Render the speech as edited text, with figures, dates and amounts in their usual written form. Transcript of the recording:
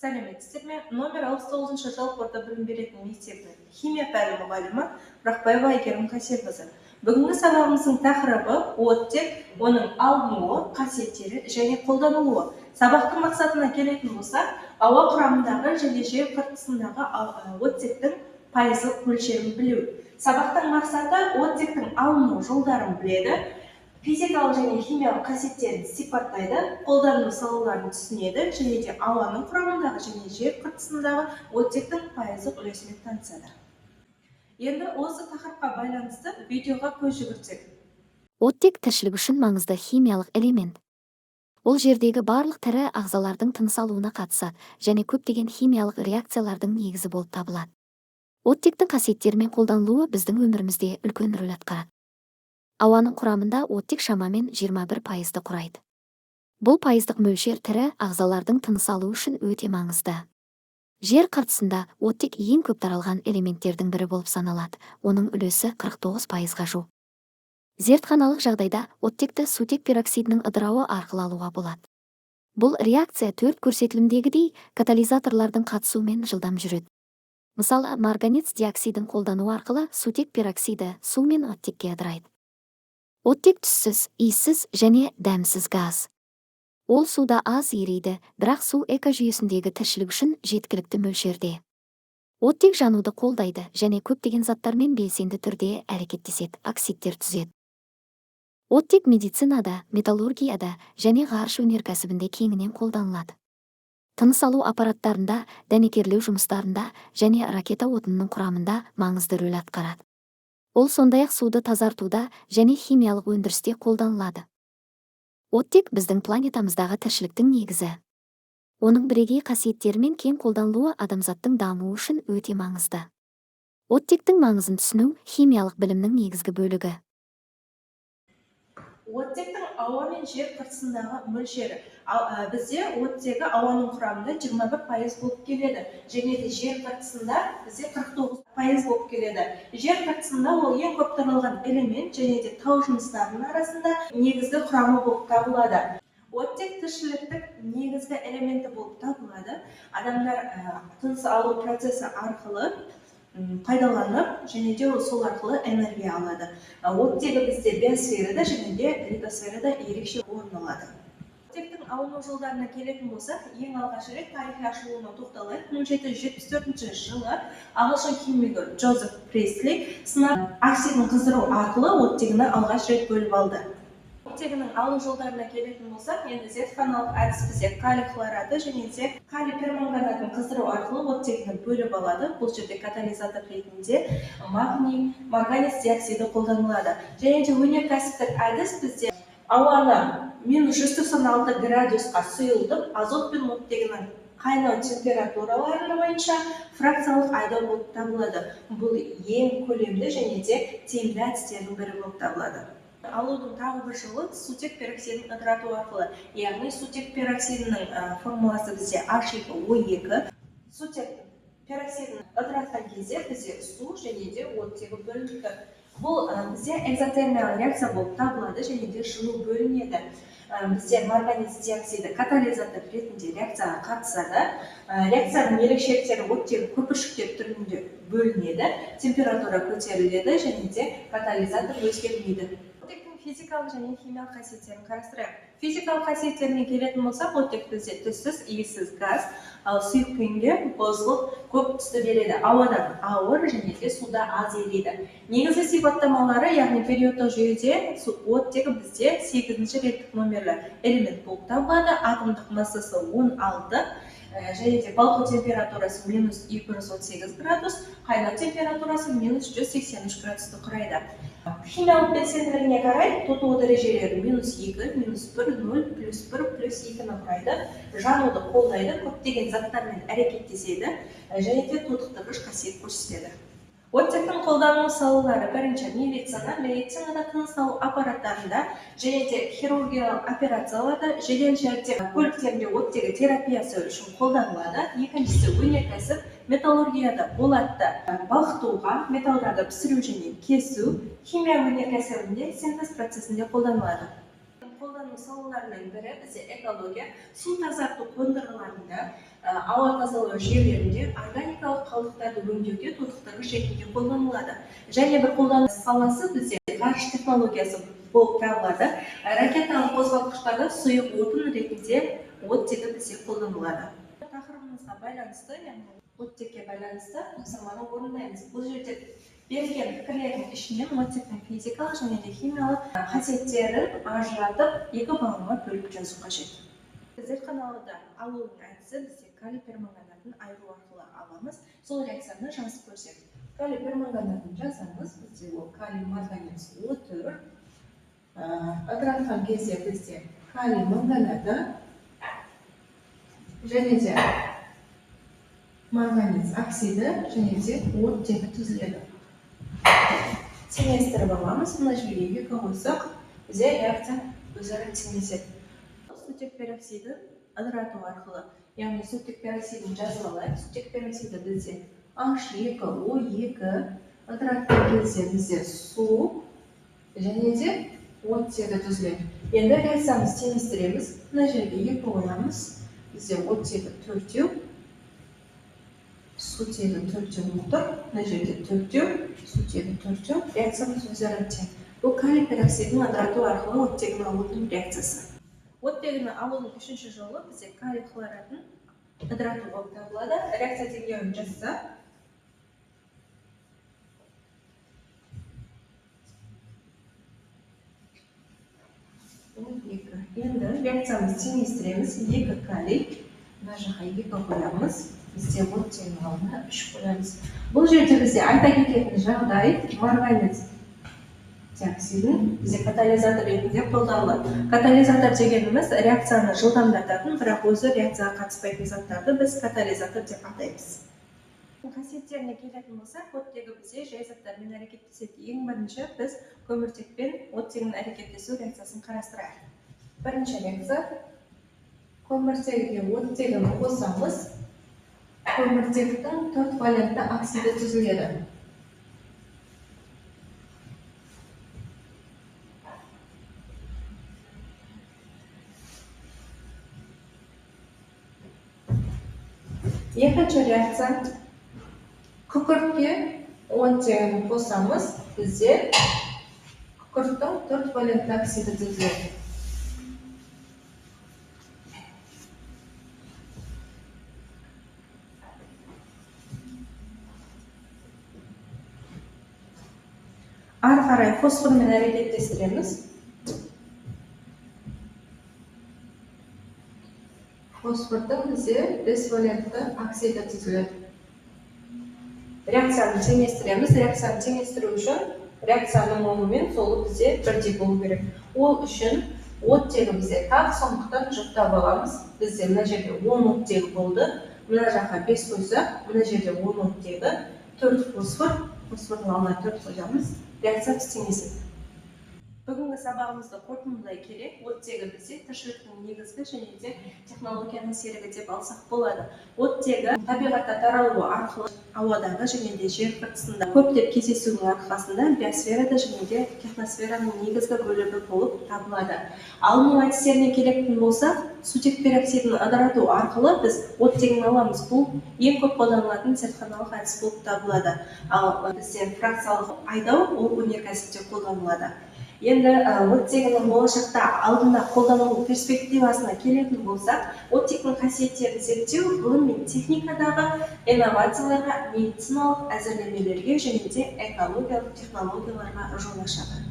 Сәлеметсіздер ме? Номер 69 жалпы орта білім беретін мектебінің химия пәні мұғалімі Рақбаева Әйгерім Қасенқызы. Бүгінгі сабағымыздың тақырыбы оттек, оның алынуы, қасиеттері және қолданылуы. Сабақтың мақсатына келетін болсақ, ауа құрамындағы және жер қыртысындағы оттектің пайыздық мөлшерін білу. Сабақтың мақсаты: оттектің алыну жолдарын біледі, физикалық және химиялық қасиеттерін сипаттайды, қолдану салаларын түсінеді және де ауаның құрамындағы және жер қыртысындағы оттектің пайыздық үлесімен танысады. Енді осы тақырыпқа байланысты видеоға көз жүгіртсек. Оттек — тіршілік үшін маңызды химиялық элемент. Ол жердегі барлық тірі ағзалардың тыныс алуына қатысады және көптеген химиялық реакциялардың негізі болып табылады. Оттектің қасиеттері мен қолданылуы біздің өмірімізде үлкен рөл атқарады. Ауаның құрамында оттек шамамен 21%-ды құрайды. Бұл пайыздық мөлшер тірі ағзалардың тыныс алуы үшін өте маңызды. Жер қыртысында оттек ең көп таралған элементтердің бірі болып саналады, оның үлесі 49%-ға жуық. Зертханалық жағдайда оттекті сутек пероксидінің ыдырауы арқылы алуға болады. Бұл реакция төрт көрсетілімдегідей катализаторлардың қатысуымен жылдам жүреді. Мысалы, марганец диоксидін қолдану арқылы сутек пероксиді су мен оттекке ыдырайды. Оттек түссіз, иіссіз және дәмсіз газ. Ол суда аз ериді, бірақ су экожүйесіндегі тіршілік үшін жеткілікті мөлшерде. Оттек жануды қолдайды және көптеген заттармен белсенді түрде әрекеттеседі, оксидтер түзеді. Оттек медицинада, металлургияда және ғарыш өнеркәсібінде кеңінен қолданылады. Тыныс алу аппараттарында, дәнекерлеу жұмыстарында және ракета отынының құрамында маңызды рөл атқарады. Ол сондай-ақ суды тазартуда және химиялық өндірісте қолданылады. Оттек — біздің планетамыздағы тіршіліктің негізі. Оның бірегей қасиеттері мен кең қолданылуы адамзаттың дамуы үшін өте маңызды. Оттектің маңызын түсіну — химиялық білімнің негізгі бөлігі. Оттектің ауа мен жер қыртысындағы мөлшері. Бізде оттегі ауаның құрамында 21% болып келеді және де жер қыртысында бізде 49% болып келеді. Жер қыртысында ол ең көп таралған элемент және де тау жыныстарының арасында негізгі құрамы болып табылады. Оттек тіршіліктің негізгі элементі болып табылады. Адамдар тыныс алу процесі арқылы пайдаланып және де ол сол арқылы энергия алады. Оттегі бізде биосферада және де литосферада ерекше орын алады. Оттектің алыну жолдарына келетін болсақ, ең алғаш рет тарихи ашылуына тоқталайық. 1774 жылы ағылшын химигі Джозеф Пристли сынап оксидін қыздыру арқылы оттегіні алғаш рет бөліп алды. Оттегінің алу жолдарына келетін болсақ, енді зертханалық әдіс бізде калий хлораты және де калий перманганатын қыздыру арқылы оттегіні бөліп алады. Бұл жерде катализатор ретінде магний марганец диоксиді қолданылады. Және де өнеркәсіптік әдіс бізде ауаны -196 градусқа сұйылтып, азот пен оттегінің қайнау температуралары бойынша фракциялық айдау болып табылады. Бұл ең көлемді және де тиімді әдістердің бірі болып табылады. Алудың тағы бір жолы — сутек пероксидін ыдырату арқылы, яғни сутек пероксидінің формуласы бізде H2O2. Сутек пероксидін ыдыратқан кезде бізде су және де оттегі бөлініп тұр. Бұл бізде экзотермиялық реакция болып табылады және де жылу бөлінеді. Бізде марганец диоксиді катализатор ретінде реакцияға қатысады. Реакцияның ерекшеліктері: оттегі көпіршіктер түрінде бөлінеді, температура көтеріледі және де катализатор өзгермейді. Оттектің физикалық және химиялық қасиеттерін қарастырайық. Физикалық қасиеттеріне келетін болсақ, оттек бізде түссіз, иіссіз газ, ал сұйық күйінде бозғылт көк түсті береді. Ауадан ауыр және де суда аз ериді. Негізгі сипаттамалары, яғни периодтық жүйеде оттегі бізде сегізінші реттік номерлі элемент болып табылады. Атомдық массасы 16 және де балқу температурасы -218 градус, қайнау температурасы -183 градусты құрайды. Химиялық белсенділігіне қарай тотығу дәрежелері -2, -1, 0, +1, +2-ні құрайды. Жануды қолдайды, көптеген заттармен әрекеттеседі және де тотықтырғыш қасиет көрсетеді. Оттектің қолдану салалары: бірінші — медицина. Медицинада тыныс алу аппараттарында және де хирургиялық операцияларда, жедел жәрдем көліктерінде оттегі терапиясы үшін қолданылады. Екіншісі — өнеркәсіп. Металлургияда болатты балқытуға, металдарды пісіру және кесу, химия өнеркәсібінде синтез процесінде қолданылады. Қолдану Қолдану салаларының бірі бізде экология, су тазарту қондырғыларында, ауа тазалау жүйелерінде органикалық қалдықтарды өңдеуде тотықтырғыш ретінде қолданылады. Және бір қолдану саласы бізде ғарыш технологиясы болып табылады. Ракеталық қозғалтқыштарда сұйық отын ретінде оттегі бізде қолданылады. Тақырыбымызға байланысты, яғни оттекке байланысты тапсырманы орындаймыз. Бұл жерде берілген пікірлердің ішінен оттектің физикалық және де химиялық қасиеттерін ажыратып, екі баллға бөліп жазу қажет. Зертханаларда алудың әдісі бізде калий перманганатын айыру арқылы аламыз. Сол реакцияны жазып көрсек. Калий перманганатын жазамыз, бізде ол калий марганец О4. Ыдыратқан кезде бізде калий манганаты және де марганец оксиді және де оттегі түзіледі. Теңестіріп аламыз. Мына жерге екі қойсақ, бізде реакция өзара теңеседі. Сутек пероксидін ыдырату арқылы, яғни сутек пероксидін жазып алайық. Сутек пероксиді бізде H2O2 ыдыратқан кезде бізде су және де оттегі түзіледі. Енді реакциямызды теңестіреміз. Мына жерге екі қоямыз. Бізде оттегі төртеу, сутегі төртеу болып тұр. Мына жерде төртеу, сутегі төртеу. Реакциямыз өзара тең. Бұл калий пероксидін ыдырату арқылы оттегіні алудың реакциясы. Оттегіні алудың үшінші жолы бізде калий хлоратын ыдырату болып табылады. Реакция теңдеуін жазсақ, екі. Енді реакциямызды теңестіреміз. Екі калий, мына жаққа екі қоямыз. Бізде оттегінің алдына үш қоямыз. Бұл жерде бізде айта кететін жағдай, марганец диоксидін бізде катализатор ретінде қолданылады. Катализатор дегеніміз реакцияны жылдамдататын, бірақ өзі реакцияға қатыспайтын заттарды біз катализатор деп атаймыз. Қасиеттеріне келетін болсақ, оттегі бізде жай заттармен әрекеттеседі. Ең бірінші біз көміртекпен оттегінің әрекеттесу реакциясын қарастырайық. Бірінші реакция. Көміртегіге оттегін қосамыз. Көміртектің төрт валентті оксиді түзіледі. Екінші реакция. Күкіртке оттегін қосамыз, бізде күкірттің төрт валентті оксиді түзіледі. Ары қарай фосформен әрекеттестіреміз. Фосфордың бізде бес валентті оксиді түзіледі. Реакцияны теңестіреміз. Реакцияны теңестіру үшін реакцияның оңы мен солы бізде бірдей болу керек. Ол үшін оттегі бізде тақ, сондықтан жұптап аламыз. Бізде мына жерде 10 оттегі болды. Мына жаққа 5 қойсақ, мына жерде 10 оттегі, 4 фосфор, фосфордың алдына 4 қоямыз. Реакциямыз теңеседі. Бүгінгі сабағымызды қорытындылай келе, оттегі бізде тіршіліктің негізгі және де технологияның серігі деп алсақ болады. Оттегі табиғатта таралуы арқылы ауадағы және де жер қыртысында көптеп кездесуінің арқасында биосферада және де техносфераның негізгі бөлігі болып табылады. Алыну әдістеріне келетін болсақ, сутек пероксидін ыдырату арқылы біз оттегін аламыз. Бұл ең көп қолданылатын зертханалық әдіс болып табылады. Ал бізде фракциялық айдау ол өнеркәсіпте қолданылады. Енді оттегінің болашақта алдында қолдану перспективасына келетін болсақ, оттектің қасиеттерін зерттеу ғылым мен техникадағы инновацияларға, медициналық әзірлемелерге және де экологиялық технологияларға жол ашады.